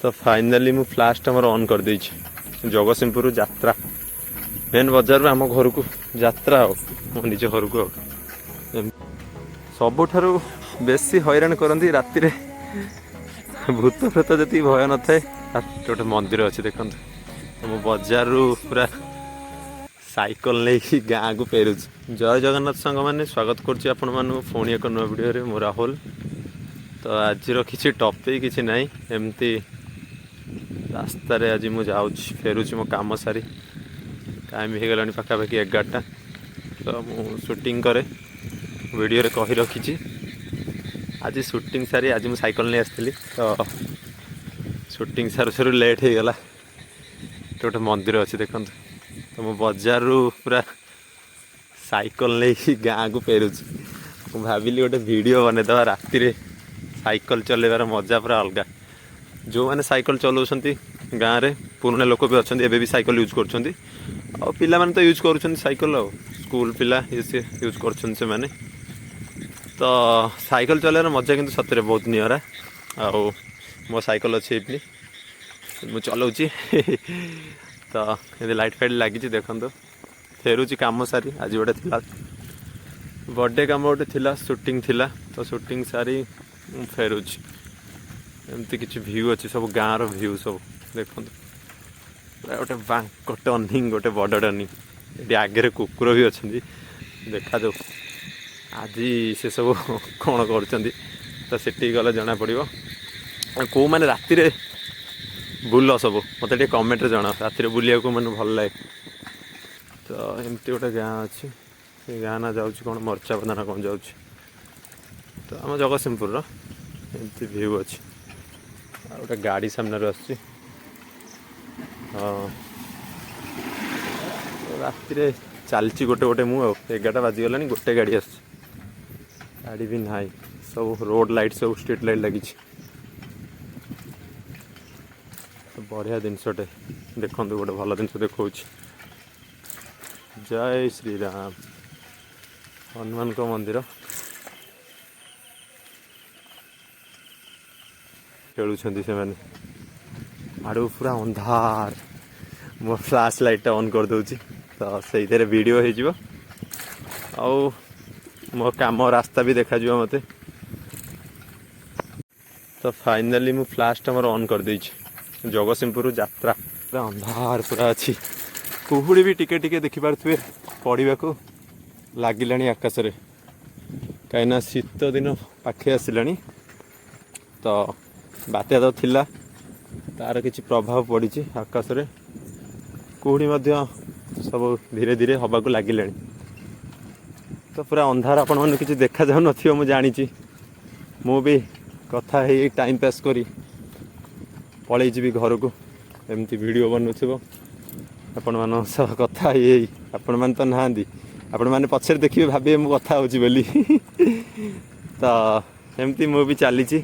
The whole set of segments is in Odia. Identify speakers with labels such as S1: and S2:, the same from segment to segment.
S1: ତ ଫାଇନାଲି ମୁଁ ଫ୍ଲାସ୍ଟା ମୋର ଅନ୍ କରିଦେଇଛି। ଜଗତସିଂହପୁର ଯାତ୍ରା, ମେନ୍ ବଜାରରୁ ଆମ ଘରକୁ ଯାତ୍ରା ଆଉ ମୋ ନିଜ ଘରକୁ। ଆଉ ସବୁଠାରୁ ବେଶୀ ହଇରାଣ କରନ୍ତି ରାତିରେ, ଭୂତ ପ୍ରେତ ଯେତିକି ଭୟ ନଥାଏ। ଗୋଟେ ମନ୍ଦିର ଅଛି, ଦେଖନ୍ତୁ। ମୁଁ ବଜାରରୁ ପୁରା ସାଇକେଲ ନେଇକି ଗାଁକୁ ଫେରୁଛି। ଜୟ ଜଗନ୍ନାଥ ସାଙ୍ଗମାନେ, ସ୍ୱାଗତ କରୁଛି ଆପଣମାନଙ୍କୁ ପୁଣି ଏକ ନୂଆ ଭିଡ଼ିଓରେ। ମୁଁ ରାହୁଲ। ତ ଆଜିର କିଛି ଟପିକ୍ କିଛି ନାହିଁ, ଏମିତି ରାସ୍ତାରେ ଆଜି ମୁଁ ଯାଉଛି, ଫେରୁଛି ମୋ କାମ ସାରି। ଟାଇମ୍ ହେଇଗଲାଣି ପାଖାପାଖି 11ଟା। ତ ମୁଁ ସୁଟିଂ କରେ, ଭିଡ଼ିଓରେ କହି ରଖିଛି। ଆଜି ସୁଟିଂ ସାରି ଆଜି ମୁଁ ସାଇକେଲ ନେଇ ଆସିଥିଲି। ତ ସୁଟିଂ ସାରୁ ସାରୁ ଲେଟ୍ ହେଇଗଲା। ଏଠି ଗୋଟେ ମନ୍ଦିର ଅଛି, ଦେଖନ୍ତୁ। ତ ମୁଁ ବଜାରରୁ ପୁରା ସାଇକେଲ ନେଇକି ଗାଁକୁ ଫେରୁଛି। ମୁଁ ଭାବିଲି ଗୋଟେ ଭିଡ଼ିଓ ବନେଇଦେବା। ରାତିରେ ସାଇକେଲ ଚଲେଇବାର ମଜା ପୁରା ଅଲଗା। ଯେଉଁମାନେ ସାଇକେଲ ଚଲାଉଛନ୍ତି ଗାଁରେ, ପୁରୁଣା ଲୋକ ବି ଅଛନ୍ତି, ଏବେ ବି ସାଇକେଲ ୟୁଜ୍ କରୁଛନ୍ତି। ଆଉ ପିଲାମାନେ ତ ୟୁଜ୍ କରୁଛନ୍ତି ସାଇକେଲ, ଆଉ ସ୍କୁଲ ପିଲା ଇଏ ସିଏ ୟୁଜ୍ କରୁଛନ୍ତି ସେମାନେ। ତ ସାଇକେଲ ଚଲେଇବାର ମଜା କିନ୍ତୁ ସତରେ ବହୁତ ନିଆରା। ଆଉ ମୋ ସାଇକେଲ ଅଛି ଏଇଠି, ମୁଁ ଚଲାଉଛି। ତ ଏମିତି ଲାଇଟ୍ ଫାଇଟ୍ ଲାଗିଛି, ଦେଖନ୍ତୁ। ଫେରୁଛି କାମ ସାରି। ଆଜି ଗୋଟେ ଥିଲା ବର୍ଥଡେ କାମ ଗୋଟେ ଥିଲା, ସୁଟିଂ ଥିଲା। ତ ସୁଟିଂ ସାରି ମୁଁ ଫେରୁଛି। ଏମିତି କିଛି ଭ୍ୟୁ ଅଛି, ସବୁ ଗାଁର ଭ୍ୟୁ ସବୁ ଦେଖନ୍ତୁ। ପୁରା ଗୋଟେ ବାଙ୍କ ଟର୍ନିଂ, ଗୋଟେ ବଡ଼ ଟର୍ନିଂ। ଏଠି ଆଗରେ କୁକୁର ବି ଅଛନ୍ତି, ଦେଖାଯାଉ ଆଜି ସେ ସବୁ କ'ଣ କରୁଛନ୍ତି। ତ ସେଠିକି ଗଲେ ଜଣାପଡ଼ିବ। ଆଉ କେଉଁମାନେ ରାତିରେ ବୁଲ ସବୁ, ମୋତେ ଟିକେ କମେଣ୍ଟରେ ଜଣାଅ। ରାତିରେ ବୁଲିବାକୁ ମାନେ ଭଲ ଲାଗେ। ତ ଏମିତି ଗୋଟେ ଗାଁ ଅଛି, ସେ ଗାଁ ନାଁ ଯାଉଛି କ'ଣ, ମର୍ଚାପଦା ନା କ'ଣ ଯାଉଛି। ତ ଆମ ଜଗତସିଂହପୁରର ଏମିତି ଭ୍ୟୁ ଅଛି। ଆଉ ଗୋଟେ ଗାଡ଼ି ସାମ୍ନାରୁ ଆସୁଛି। ହଁ, ରାତିରେ ଚାଲିଛି ଗୋଟେ ଗୋଟେ ମୁଁ। ଆଉ 11ଟା ବାଜିଗଲାଣି, ଗୋଟେ ଗାଡ଼ି ଆସୁଛି। ଗାଡ଼ି ବି ନାହିଁ, ସବୁ ରୋଡ଼ ଲାଇଟ୍, ସବୁ ଷ୍ଟ୍ରିଟ୍ ଲାଇଟ୍ ଲାଗିଛି। ତ ବଢ଼ିଆ ଜିନିଷଟେ ଦେଖନ୍ତୁ, ଗୋଟେ ଭଲ ଜିନିଷ ଦେଖାଉଛି। ଜୟ ଶ୍ରୀରାମ, ହନୁମାନଙ୍କ ମନ୍ଦିର। ଖେଳୁଛନ୍ତି ସେମାନେ। ଆଡ଼ୁ ପୁରା ଅନ୍ଧାର, ମୋ ଫ୍ଲାସ୍ ଲାଇଟ୍ଟା ଅନ୍ କରିଦେଉଛି, ତ ସେଇଥିରେ ଭିଡ଼ିଓ ହେଇଯିବ ଆଉ ମୋ କାମ ରାସ୍ତା ବି ଦେଖାଯିବ ମୋତେ। ତ ଫାଇନାଲି ମୁଁ ଫ୍ଲାସ୍ଟା ମୋର ଅନ୍ କରିଦେଇଛି। ଜଗତସିଂହପୁର ଯାତ୍ରା, ପୁରା ଅନ୍ଧାର ପୁରା ଅଛି। କୁହୁଡ଼ି ବି ଟିକେ ଟିକେ ଦେଖିପାରୁଥିବେ ପଡ଼ିବାକୁ ଲାଗିଲାଣି ଆକାଶରେ, କାହିଁକିନା ଶୀତ ଦିନ ପାଖେଇ ଆସିଲାଣି। ତ ବାତ୍ୟା ତ ଥିଲା, ତାର କିଛି ପ୍ରଭାବ ପଡ଼ିଛି ଆକାଶରେ। କୁହୁଡ଼ି ମଧ୍ୟ ସବୁ ଧୀରେ ଧୀରେ ହେବାକୁ ଲାଗିଲାଣି। ତ ପୁରା ଅନ୍ଧାର, ଆପଣମାନଙ୍କୁ କିଛି ଦେଖାଯାଉନଥିବ, ମୁଁ ଜାଣିଛି। ମୁଁ ବି କଥା ହେଇ ଟାଇମ୍ ପାସ୍ କରି ପଳେଇ ଯିବି ଘରକୁ। ଏମିତି ଭିଡ଼ିଓ ବନଉଥିବ ଆପଣମାନଙ୍କ ସହ କଥା ହେଇ ହେଇ। ଆପଣମାନେ ତ ନାହାନ୍ତି, ଆପଣମାନେ ପଛରେ ଦେଖିବେ, ଭାବିବେ ମୁଁ କଥା ହେଉଛି ବୋଲି। ତ ଏମିତି ମୁଁ ବି ଚାଲିଛି,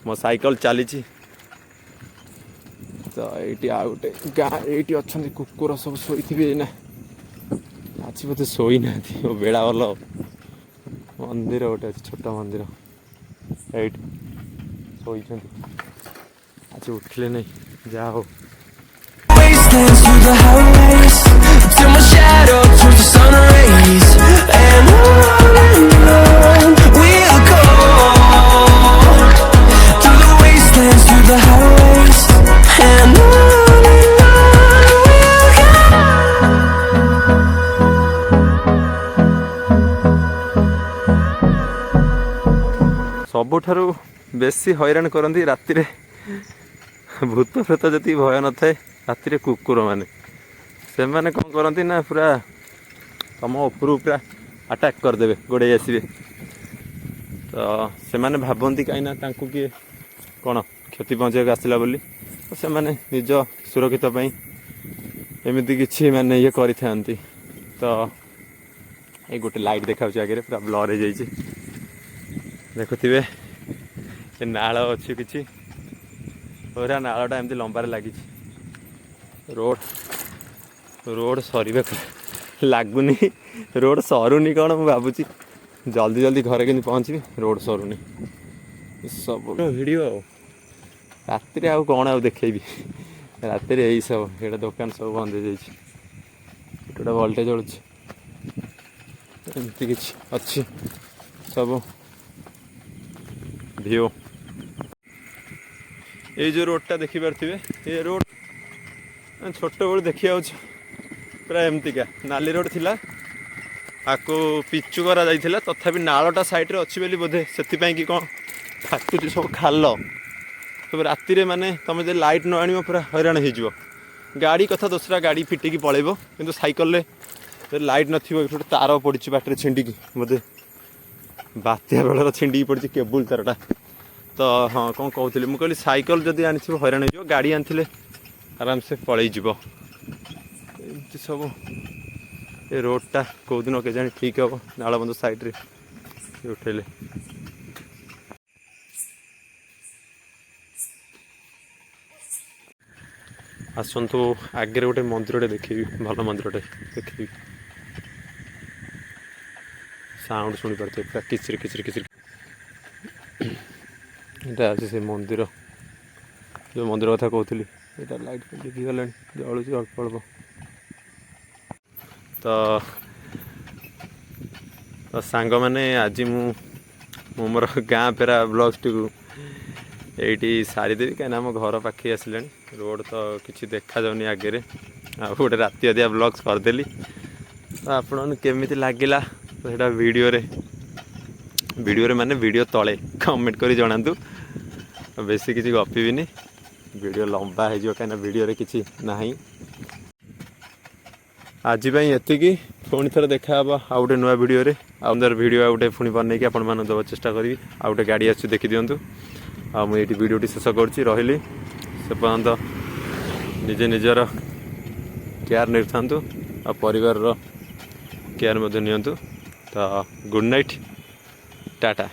S1: ମୋ ସାଇକେଲ ଚାଲିଛି। ତ ଏଇଠି ଆଉ ଗୋଟେ ଗାଁ, ଏଇଠି ଅଛନ୍ତି କୁକୁର ସବୁ ଶୋଇଥିବେ ଏଇନା। ଆଜି ବୋଧେ ଶୋଇନାହାନ୍ତି, ମୋ ବେଳା ଭଲ। ମନ୍ଦିର ଗୋଟେ ଅଛି, ଛୋଟ ମନ୍ଦିର, ଏଇଠି ଶୋଇଛନ୍ତି। ଆଜି ଉଠିଲେ ନାହିଁ, ଯାହା ହଉ।
S2: Wastelands, through the highways, till my shadow turns to sun rays. And on we'll go, through the wastelands, through the highways, and on and on we'll go.
S1: ସବୁଠାରୁ ବେଶୀ ହଇରାଣ କରନ୍ତି ରାତିରେ, ଭୂତ ପ୍ରେତ ଯେତିକି ଭୟ ନଥାଏ, ରାତିରେ କୁକୁରମାନେ। ସେମାନେ କ'ଣ କରନ୍ତି ନା ପୁରା ତମ ଉପରକୁ ପୁରା ଆଟାକ୍ କରିଦେବେ, ଗୋଡ଼େଇ ଆସିବେ। ତ ସେମାନେ ଭାବନ୍ତି କାହିଁକିନା ତାଙ୍କୁ କିଏ କ'ଣ କ୍ଷତି ପହଞ୍ଚାଇବାକୁ ଆସିଲା ବୋଲି। ତ ସେମାନେ ନିଜ ସୁରକ୍ଷିତ ପାଇଁ ଏମିତି କିଛି ମାନେ ଇଏ କରିଥାନ୍ତି। ତ ଏଇ ଗୋଟେ ଲାଇଟ୍ ଦେଖାଯାଉଛି ଆଗରେ, ପୁରା ବ୍ଲର୍ ହେଇଯାଇଛି, ଦେଖୁଥିବେ। ଏ ନାଳ ଅଛି କିଛି, ପୁରା ନାଳଟା ଏମିତି ଲମ୍ବାରେ ଲାଗିଛି। ରୋଡ଼ ସରିବାକୁ ଲାଗୁନି, ରୋଡ଼ ସରୁନି କ'ଣ। ମୁଁ ଭାବୁଛି ଜଲ୍ଦି ଜଲ୍ଦି ଘରେ କେମିତି ପହଞ୍ଚିବି, ରୋଡ଼ ସରୁନି। ସବୁ ଭିଡ଼ିଓ ଆଉ ରାତିରେ ଆଉ କ'ଣ ଆଉ ଦେଖେଇବି? ରାତିରେ ଏଇସବୁ। ଏଇଟା ଦୋକାନ ସବୁ ବନ୍ଦ ହେଇଯାଇଛି। ଏଠି ଗୋଟେ ଭଲ୍ଟେ ଜଳୁଛି। ଏମିତି କିଛି ଅଛି ସବୁ ଭିଉ। ଏଇ ଯେଉଁ ରୋଡ଼ଟା ଦେଖିପାରୁଥିବେ, ଏ ରୋଡ଼ ଛୋଟବେଳୁ ଦେଖି ଆଉଛୁ ପୁରା ଏମିତିକା ନାଲି ରୋଡ଼ ଥିଲା। ଆକୁ ପିଚୁ କରାଯାଇଥିଲା, ତଥାପି ନାଳଟା ସାଇଡ଼ରେ ଅଛି ବୋଲି ବୋଧେ ସେଥିପାଇଁ କି କ'ଣ ଫାଟୁଛି ସବୁ ଖାଲ ସବୁ। ରାତିରେ ମାନେ ତୁମେ ଯଦି ଲାଇଟ୍ ନ ଆଣିବ, ପୁରା ହଇରାଣ ହେଇଯିବ। ଗାଡ଼ି କଥା ଦୋସରା, ଗାଡ଼ି ଫିଟିକି ପଳେଇବ, କିନ୍ତୁ ସାଇକେଲରେ ଯଦି ଲାଇଟ୍ ନଥିବ। ଏଠି ଗୋଟେ ତାର ପଡ଼ିଛି ବାଟରେ ଛିଣ୍ଡିକି, ବୋଧେ ବାତ୍ୟା ବେଳର ଛିଣ୍ଡିକି ପଡ଼ିଛି କେବୁଲ ତାରଟା। ତ ହଁ, କ'ଣ କହୁଥିଲି ମୁଁ? କହିଲି ସାଇକେଲ ଯଦି ଆଣିଥିବ ହଇରାଣ ହେଇଯିବ, ଗାଡ଼ି ଆଣିଥିଲେ ଆରାମସେ ପଳେଇଯିବ। ଏମିତି ସବୁ। ଏ ରୋଡ଼ଟା କେଉଁଦିନ କେଜାଣି ଠିକ୍ ହେବ। ନାଳବନ୍ଧ ସାଇଡ଼ରେ ଉଠେଇଲେ। ଆସନ୍ତୁ, ଆଗରେ ଗୋଟେ ମନ୍ଦିରଟେ ଦେଖେଇବି, ଭଲ ମନ୍ଦିରଟେ ଦେଖେଇବି। ସାଉଣ୍ଡ ଶୁଣିପାରୁଥିବେ, ପୁରା କିଚିରି କିଚିରି କିଚିରି। ଏଇଟା ଅଛି ସେ ମନ୍ଦିର, ଯେଉଁ ମନ୍ଦିର କଥା କହୁଥିଲି। ଏଇଟା ଲାଇଟ୍ ଲିଭିଗଲାଣି, ଜଳୁଛି ଅଳ୍ପ ଅଳ୍ପ। ତ ସାଙ୍ଗମାନେ, ଆଜି ମୁଁ ମୋର ଗାଁ ଫେରା ବ୍ଲଗ୍ସଟିକୁ ଏଇଠି ସାରିଦେବି, କାହିଁକିନା ଆମ ଘର ପାଖେଇ ଆସିଲାଣି। ରୋଡ଼ ତ କିଛି ଦେଖାଯାଉନି ଆଗରେ। ଆଉ ଗୋଟେ ରାତି ଅଧିଆ ବ୍ଲଗ୍ସ କରିଦେଲି। ତ ଆପଣମାନଙ୍କୁ କେମିତି ଲାଗିଲା, ତ ସେଇଟା ଭିଡ଼ିଓରେ ମାନେ ଭିଡ଼ିଓ ତଳେ କମେଣ୍ଟ କରି ଜଣାନ୍ତୁ। ବେଶୀ କିଛି ଗପିବିନି, ଭିଡ଼ିଓ ଲମ୍ବା ହେଇଯିବ, କାହିଁକିନା ଭିଡ଼ିଓରେ କିଛି ନାହିଁ। ଆଜି ପାଇଁ ଏତିକି। ପୁଣି ଥରେ ଦେଖାହେବ ଆଉ ଗୋଟେ ନୂଆ ଭିଡ଼ିଓରେ। ଆଉ ଭିଡ଼ିଓ ଆଉ ଗୋଟେ ପୁଣି ବନେଇକି ଆପଣମାନଙ୍କୁ ଦେବାକୁ ଚେଷ୍ଟା କରିବି। ଆଉ ଗୋଟେ ଗାଡ଼ି ଆସୁଛି, ଦେଖିଦିଅନ୍ତୁ। ଆଉ ମୁଁ ଏଇଠି ଭିଡ଼ିଓଟି ଶେଷ କରୁଛି, ରହିଲି। ସେ ପର୍ଯ୍ୟନ୍ତ ନିଜେ ନିଜର କେୟାର ନେଇଥାନ୍ତୁ ଆଉ ପରିବାରର କେୟାର ମଧ୍ୟ ନିଅନ୍ତୁ। ତ ଗୁଡ଼୍ ନାଇଟ୍, ଟାଟା।